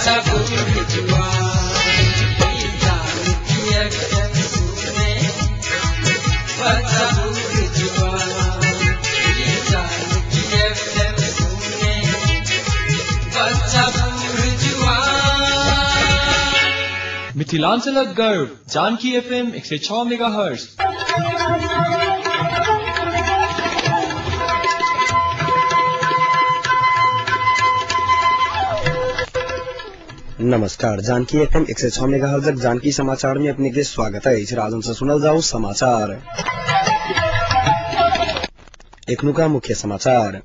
बच्चा बूढ़ जुआन, जानकी एफएम सुने बच्चा बूढ़ जुआन, जानकी एफएम सुने बच्चा बूढ़ जुआन। मिथिलांचलक गर्व जानकी एफएम 106 मेगाहर्ट्ज। नमस्कार, जानकी एफएम 106 मेगाहर्ट्ज जानकी समाचार में अपने के स्वागत है। राजन से सुनल जाओ समाचार। एखनुका मुख्य समाचार।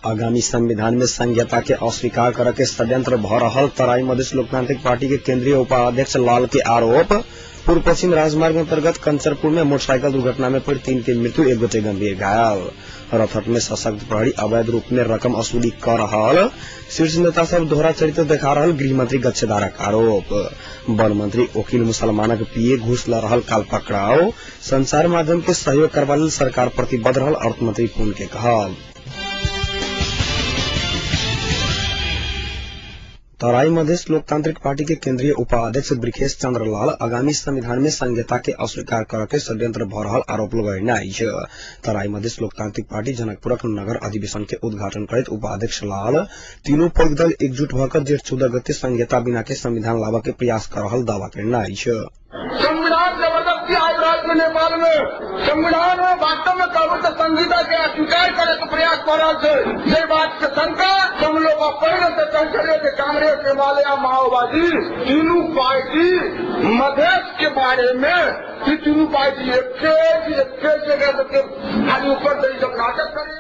आगामी संविधान में संघीयता के अस्वीकार करे के षड्यंत्र भ रहल तराई मधेश लोकतांत्रिक पार्टी के केंद्रीय उपाध्यक्ष लाल के आरोप। पूर्व पश्चिम राजमार्ग अंतर्गत कंचरपुर में मोटरसाइकिल दुर्घटना में पड़ी 3 के मृत्यु, 1 गोटे गंभीर घायल। रथट में सशक्त प्रहरी अवैध रूप में रकम वसूली कर रहल शीर्ष नेता सब दोहरा चरित्र देखा रहल गृहमंत्री गच्छेदारक आरोप। वन मंत्री ओकील मुसलमानक पीए घूस ल रहल काल पकड़ाओ। संचार माध्यम के सहयोग करबा लेल सरकार प्रतिबद्ध रहल अर्थमंत्री पुन के कहल। तराई मधेश लोकतांत्रिक पार्टी के केंद्रीय उपाध्यक्ष ब्रिखेश चंद्र लाल आगामी संविधान में संघीयता के अस्वीकार करे के षड्यंत्र भ रहल आरोप लगेने अछि। तराई मधेश लोकतांत्रिक पार्टी जनकपुरक नगर अधिवेशन के उद्घाटन करैत उपाध्यक्ष लाल तीनू पैघ दल एकजुट भ क जेठ 14 गते संघीयता बिना के संविधान लाबऽ के प्रयास कर रहल दावा केने अछि। संविधान जबरदस्ती आबि रहल छै नेपाल में। संविधान में वास्तव में कहू तो संहिता के अस्वीकार करे के प्रयास कर रहल छै। जे बात के शंका हम लोग पहले से कहै छलियै कि कांग्रेस, एमाले आ माओवादी तीनू पार्टी मधेश के बारे में ई तीनू पार्टी एके जगह खाली ऊपर से सब नाटक करे।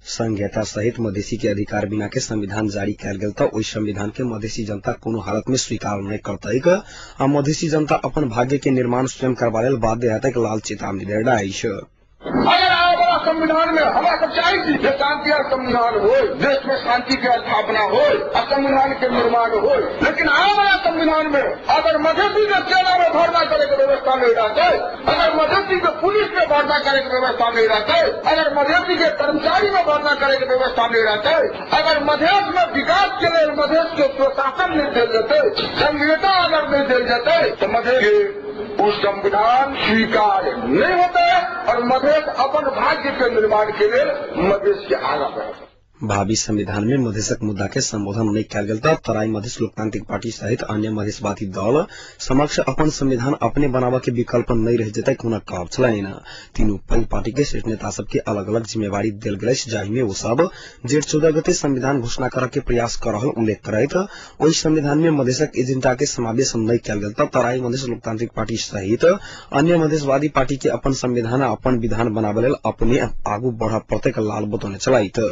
संघीयता सहित मधेसी के अधिकार बिना के संविधान जारी कयल गेल त ओहि संविधान के मधेसी जनता कोनो हालत में स्वीकार नहि करतैक आ मधेसी जनता अपन भाग्य के निर्माण स्वयं करबा लेल बाध्य हेतैक लाल चेतावनी देने अछि। अगर आए वाला संविधान में हमरा सब चाहे छी जे शांति और संविधान हो, देश में शांति के स्थापना हो और संविधान के निर्माण हो, लेकिन आए वाला संविधान में अगर मधेसी के सेना में भर्ना करे के व्यवस्था नहीं रहते, अगर मधेसी के पुलिस में भर्ना करे के व्यवस्था नहीं रहते, अगर मधेसी के कर्मचारी में भर्ना करे के व्यवस्था नहीं रहते, अगर मधेश में विकास के लिए मधेश के प्रशासन नहीं दिल जेते, संघीयता अगर नहीं दिल जेते, तो मधेश के उस संविधान स्वीकार नहीं होते और मधेश अपन भाग्य के निर्माण के लिए मधेश के आगा बढ़े। भावी संविधान में मधेशक मुद्दा के संबोधन नहीं कयल गेल त तराई मधेश लोकतांत्रिक पार्टी सहित अन्य मधेशवादी दल समक्ष अपन संविधान अपने बनाबऽ के विकल्प नहीं रहि जेतैक हुनक कहब छलनि। तीनू पैघ पार्टी के शीर्ष नेता सबके अलग अलग जिम्मेवारी देल गेल अछि, जाहि में ओ सब जेठ 14 गते संविधान घोषणा करऽ के प्रयास कर रहल उल्लेख करैत ओहि संविधान में मधेशक एजेंडा के समावेश नहीं कयल गेल त तराई मधेश लोकतांत्रिक पार्टी सहित अन्य मधेशवादी पार्टी के अपन संविधान आ अपन विधान बनाबऽ लेल अपने आगू बढ़ऽ पड़तैक लाल बतौने छलथि।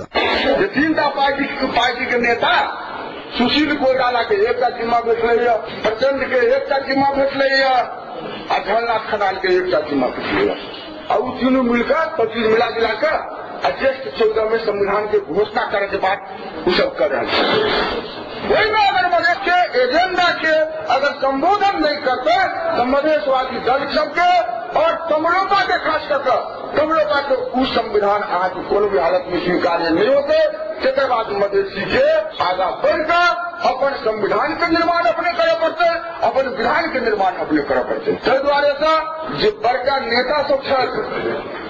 जे तीनटा पार्टी के नेता सुशील कोइराला के एकटा जिम्मा भेटलैया, प्रचंड के एकटा जिम्मा भेटलैया आ झलनाथ खनाल के एकटा जिम्मा भेटलैया आ उ तीनू मिलकर सब चीज मिला जुला कर आ ज्येष्ठ 14 में संविधान के घोषणा करे के बात उ सब कर रहल छै। ओहिमे अगर मधेश के एजेंडा के अगर संबोधन नहीं करते तो मधेशवादी दल सबके और तमलोपा के खास कर तमलोपा के उ संविधान आज कोनो भी हालत में स्वीकार्य नहीं होते। तकर बाद मधेसी के आगा बढ़कर अपन संविधान के निर्माण अपने करे पड़ते, अपन विधान के निर्माण अपने करे पड़ते। ताहि दुआरे से जे बड़का नेता सब छथि,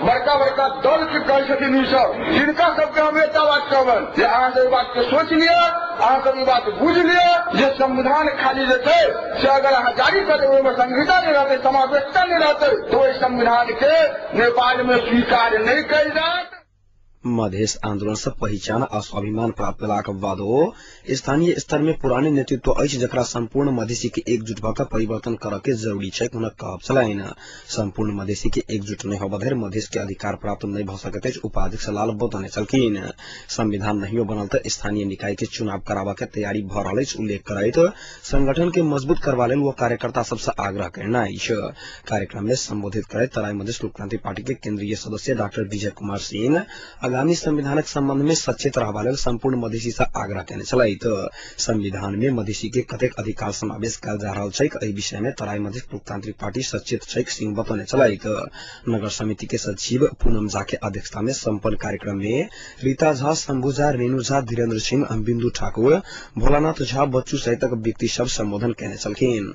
बड़का बड़का दल के कहै छथिन ई सब, जिनका सबके हम एकटा बात कहबनि जे अहाँ सब ई बात के सोच लिअ, अहाँ सब ई बात बुझि लिअ जे संविधान खाली जे छै से अगर अहाँ जारी कर देबै, ओहिमे संहिता नहि रहतै, समावेशिता नहि रहतै, तऽ ओहि संविधान के नेपाल में स्वीकार नहि कयल जायत। मधेश आंदोलन से पहिचान आ स्वाभिमान प्राप्त भेलाक बादो स्थानीय स्तर में पुराने नेतृत्व अछि जकरा संपूर्ण मधेसी के एकजुट भ क परिवर्तन करऽ के जरूरी छै हुनक कहब छलनि। संपूर्ण मधेसी के एकजुट नहि होबऽ धरि मधेश के अधिकार प्राप्त नहि भ सकैत अछि उपाध्यक्ष लाल बतौने छलखिन। संविधान नहियो बनल त स्थानीय निकाय के चुनाव कराबऽ के तैयारी भ रहल अछि उल्लेख करैत संगठन के मजबूत करबा लेल ओ कार्यकर्ता सबसँ आग्रह केने अछि। कार्यक्रम में संबोधित करैत तराई मधेश लोकतांत्रिक पार्टी के केंद्रीय सदस्य डॉक्टर विजय कुमार सिंह आगामी संविधानक संबंध में सचेत रहबा लेल संपूर्ण मधेसी से आग्रह केने छलथि। संविधान में मधेसी के कतेक अधिकार समावेश कयल जा रहल छैक एहि विषय में तराई मधेस लोकतांत्रिक पार्टी सचेत छैक सिंह बतौने छलथि। नगर समिति के सचिव पूनम झा के अध्यक्षता में सम्पन्न कार्यक्रम में रीता झा, शंभू झा, रेणु झा, धीरेन्द्र सिंह, बिन्दु ठाकुर, भोलानाथ झा, बच्चू सहितक व्यक्ति सब संबोधन केने छलखिन।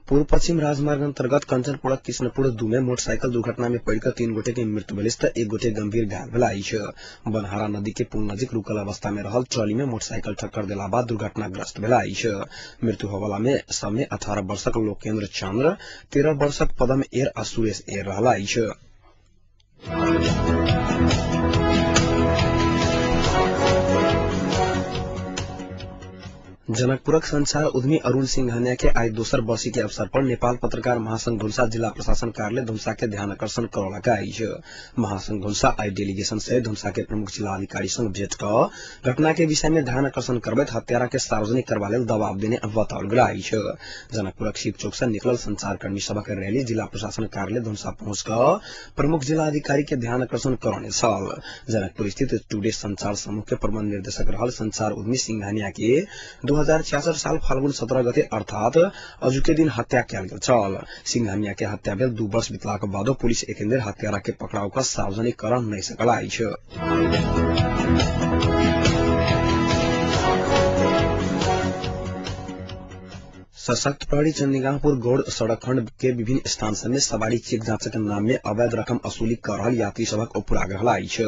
पूर्व पश्चिम राजमार्ग अंतर्गत कंचनपुरक कृष्णपुर 2 में मोटरसाइकिल दुर्घटना में पड़िकऽ 3 गोटे के मृत्यु भेल तऽ 1 गोटे गंभीर घायल भेल अछि। बनहारा नदी के पुल नजीक रुकल अवस्था में रहल ट्रॉली में मोटरसाइकिल ठक्कर देला बाद दुर्घटनाग्रस्त भेल अछि। मृत्यु होवला में सबमे 18 वर्षक लोकेन्द्र चंद्र, 13 वर्षक पदम एर आ सुरेश एर रहल अछि। जनकपुरक संचार उद्यमी अरुण सिंघानिया के आई दोसर बरसी के अवसर पर नेपाल पत्रकार महासंघ धुलसा जिला प्रशासन कार्यालय धुमसा के ध्यान आकर्षण करौलक अछि। महासंघ धुलसा आई डेलीगेशन से धुमसा के प्रमुख जिला अधिकारी संग भेंट क घटना के विषय में ध्यान आकर्षण करबैत हत्यारा के सार्वजनिक करबा लेल दबाव देने बताओल गेल अछि। जनकपुरक शिव चौक से निकलल संचारकर्मी सभक रैली जिला प्रशासन कार्यालय धुमसा पहुंच क प्रमुख जिला अधिकारी के ध्यान आकर्षण करौने छल। जनकपुर स्थित टुडे संचार समूह के प्रबंध निर्देशक रहल संचार उद्यमी सिंघानिया के 2066 साल फाल्गुन 17 गते अर्थात अजुके दिन हत्या कयल गेल छल। सिंघानिया के हत्या भेल 2 वर्ष बितलाक बादो पुलिस एखन धरि हत्यारा के पकड़ाव क सार्वजनिकरण नहि सकल अछि। सशक्त प्रहरी चंदिगाहपुर गौड़ सड़क खंड के विभिन्न स्थान सब में सवारी चेक जांचक नाम में अवैध रकम वसूली कर रहल यात्री सभक उपराग रहल अछि।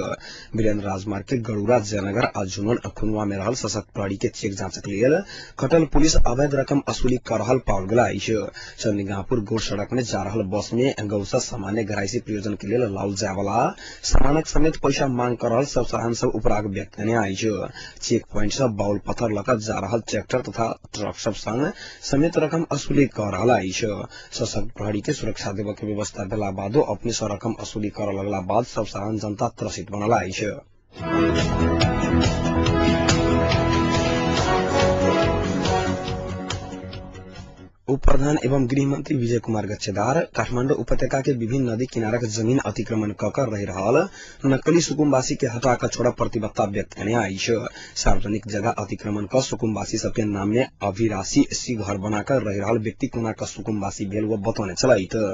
वीरेंद्र राजमार्ग के गरुड़ा, जयनगर आ जुनन खुनवा में रहल सशक्त प्रहरी के चेक जांचक लेल खटल पुलिस अवैध रकम वसूली कर रहल पाओल गेल अछि। चंदिगाहपुर गौड़ सड़क में जा रहल बस में गौसा सामान्य घरायसी प्रयोजन के लेल लाओल जाय वाला सामानक समेत पैसा मांग कर रहल सब साहन सब उपराग व्यक्त केने अछि। चेक पॉइंट सब बाउल पत्थर लऽ कऽ जा रहल ट्रैक्टर तथा ट्रक सब संग समेत रकम वसूली कर रहल अछि। सशक्त प्रहरी के सुरक्षा देबऽ के व्यवस्था भेला बादो अपने सँ रकम वसूली करऽ लगला बाद सब साधारण जनता त्रसित बनल अछि। उप प्रधान एवं गृह मंत्री विजय कुमार गच्छेदार काठमांडू उपत्यका के विभिन्न नदी किनारक जमीन अतिक्रमण क कर रहि रहल नक्कली सुकुम्बासी के हटा कऽ छोड़ब प्रतिबद्धता व्यक्त केने अछि। सार्वजनिक जगह अतिक्रमण क सुकुम्बासी सबके नाम में अभिराशि सी घर बना कर रहि रहल व्यक्ति कोना क सुकुम्बासी भेल वो बतौने छलथि।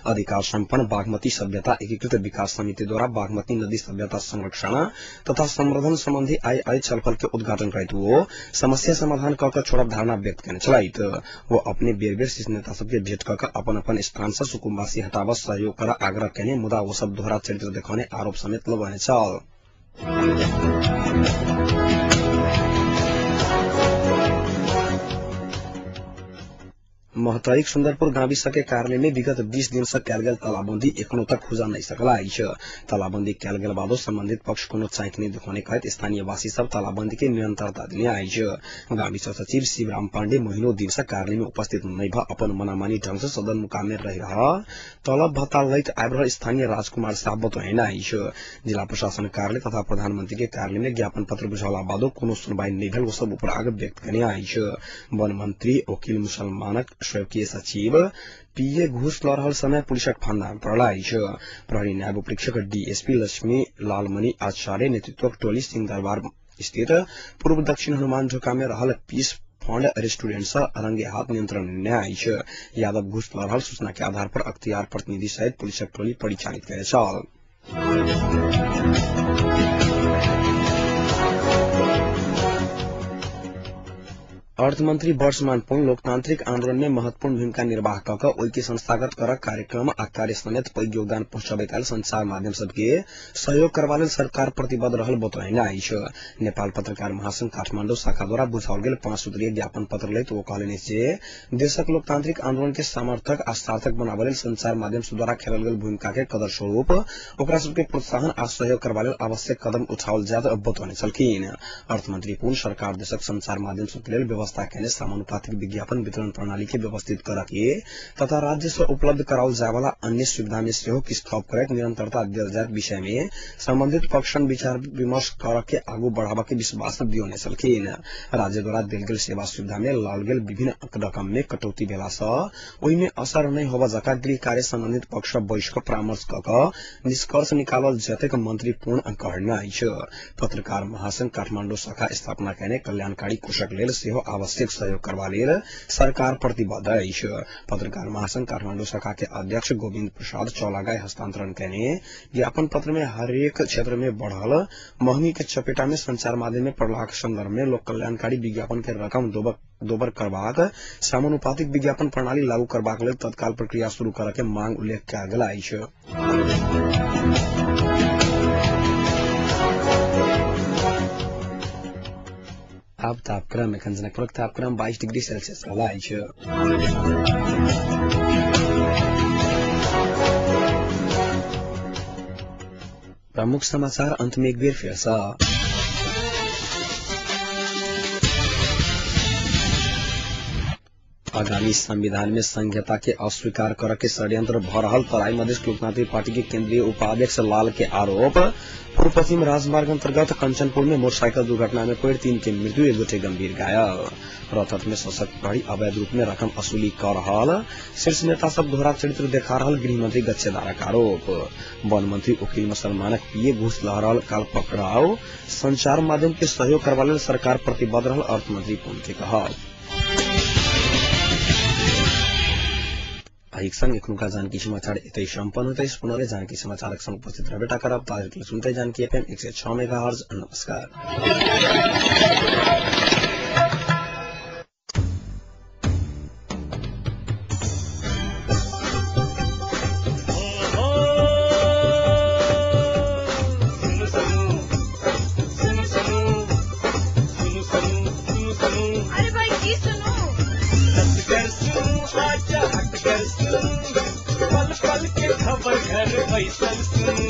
अधिकार सम्पन्न बागमती सभ्यता एकीकृत विकास समिति द्वारा बागमती नदी सभ्यता संरक्षण तथा संवर्धन संबंधी आई छलफल के उद्घाटन करैत वो समस्या समाधान क कऽ छोड़ब धारणा व्यक्त केने छलथि। वो अपने बेर बेर शीर्ष नेता सबके भेंट क अपन अपन स्थान से सुकुम्बासी हटाबऽ सहयोग कर आग्रह केने मुदा वो सब दोहरा चरित्र देखौने आरोप समेत लगौने छल। महतरीक सुन्दरपुर गाविस के कार्यालय में विगत 20 दिन से कयल गेल तालाबंदी एखनो तक खुजा नहि सकल अछि। तालाबंदी कयल गेल बादो संबंधित पक्ष कोनो चाँखि नहि देखौने कहैत स्थानीयवासी सब तालाबंदी के निरंतरता देने अछि। गाविस सचिव शिवराम पांडे महीनो दिन से कार्यालय में उपस्थित नहि भऽ अपन मनामानी ढंग से सदन मुकाम में रहि रहल तलब भत्ता लैत आबि रहल स्थानीय राजकुमार साह बतौने अछि। जिला प्रशासन कार्यालय तथा प्रधानमंत्री के कार्यालय में ज्ञापन पत्र बुझौला बादो कोनो सुनवाई नहि भेल ओ सब उपराग व्यक्त केने अछि। वन मंत्री वकील मुसलमानक स्वकीय सचिव पीए घूस लऽ रहल समय पुलिसक फंदा में पड़ल अछि। प्रहरी नायब उपरीक्षक डीएसपी लक्ष्मी लालमणि आचार्य नेतृत्वक टोली सिंहदरबार स्थित पूर्व दक्षिण हनुमान ढोका में रहल पीस फंड रेस्टोरेंट से रंगे हाथ नियंत्रण लेने अछि। यादव घूस लऽ रहल सूचना के आधार पर अख्तियार प्रतिनिधि सहित पुलिसक टोली परिचालित कयने छल। अर्थमंत्री वर्षमान पुन लोकतांत्रिक आंदोलन में महत्वपूर्ण भूमिका निर्वाह क कऽ ओहि के संस्थागत करक कार्यक्रम आ कार्य समेत पैघ योगदान पहुंचबैत आयल संचार माध्यम सबके सहयोग करबा लेल सरकार प्रतिबद्ध रहल बतौने अछि। नेपाल पत्रकार महासंघ काठमांडू शाखा द्वारा बुझाओल गेल 5 सूत्रीय ज्ञापन पत्र लैत ओ कहलनि जे देशक लोकतांत्रिक आंदोलन के समर्थक आ सार्थक बनाबऽ लेल संचार माध्यम सब द्वारा खेलल गेल भूमिका के कदर स्वरूप ओकरा सबके प्रोत्साहन आ सहयोग करबा लेल आवश्यक कदम उठाओल जायत बतौने छलखिन। अर्थमंत्री पुन सरकार देशक संचार माध्यम सबके लेल व्यवस्था व्यवस्था केने समानुपातिक विज्ञापन वितरण प्रणाली के व्यवस्थित करऽ के तथा राज्य से उपलब्ध कराओल जाय वाला अन्य सुविधा में सेहो किछु थप करैत निरंतरता देल जायत विषय में संबंधित पक्षन विचार विमर्श करऽ के आगू बढ़ाबऽ के विश्वास दियौने छलखिन। राज्य द्वारा देल गेल सेवा सुविधा में लाओल गेल विभिन्न रकम में कटौती भेला सँ ओहि में असर नहि होबऽ जकाँ गृह कार्य संबंधित पक्ष बैस कऽ परामर्श कऽ कऽ निष्कर्ष निकालल जतेक मंत्री पूर्ण कहने अछि। पत्रकार महासंघ काठमाडौँ शाखा स्थापना केने कल्याणकारी कोषक लेल सेहो आवश्यक सहयोग करबा लेल सरकार प्रतिबद्ध अछि। पत्रकार महासंघ काठमाडौँ शाखा के अध्यक्ष गोविन्द प्रसाद चौलागाई हस्तांतरण केने ज्ञापन पत्र में हरेक क्षेत्र में बढ़ल महंगी के चपेटा में संचार माध्यम में पड़लाक संदर्भ में लोक कल्याणकारी विज्ञापन के रकम दोबर करबाक समानुपातिक विज्ञापन प्रणाली लागू करबाक लेल तत्काल प्रक्रिया शुरू करऽ के मांग उल्लेख कयल गेल अछि। आब तापक्रम एखन जनकपुरक तापक्रम 22 डिग्री सेल्सियस रहल अछि। प्रमुख समाचार अंत में एक बेर फेर सँ। आगामी संविधान में संघीयता के अस्वीकार कर के षड्यंत्र भ रहल तराई मधेश लोकतांत्रिक पार्टी के केंद्रीय उपाध्यक्ष लाल के आरोप। पूर्व पश्चिम राजमार्ग अंतर्गत कंचनपुर में मोटरसाइकिल दुर्घटना में पड़ि 3 के मृत्यु, एक गोटे गंभीर घायल। रौतहट में सशक्त प्रहरी अवैध रूप में रकम वसूली कर रहल शीर्ष नेता सब दोहरा चरित्र देखा रहल गृहमंत्री गच्छेदारक आरोप। वन मंत्री वकील मुसलमानक पीए घूस ल रहल काल पकड़ाव। संचार माध्यम के सहयोग करबा लेल सरकार प्रतिबद्ध रहल अर्थमंत्री पुन के कहब। एहिक संग एखनुका जानकी समाचार एतै सम्पन्न होइत अछि। पुनः जानकी समाचारक संग उपस्थित रहबेटा करब। ताधरि सुनते जानकी एफएम 106 मेगाहर्ट्ज। नमस्कार। अरे भाई की सुनू, पल पल के खबर घर बैसल सुनू।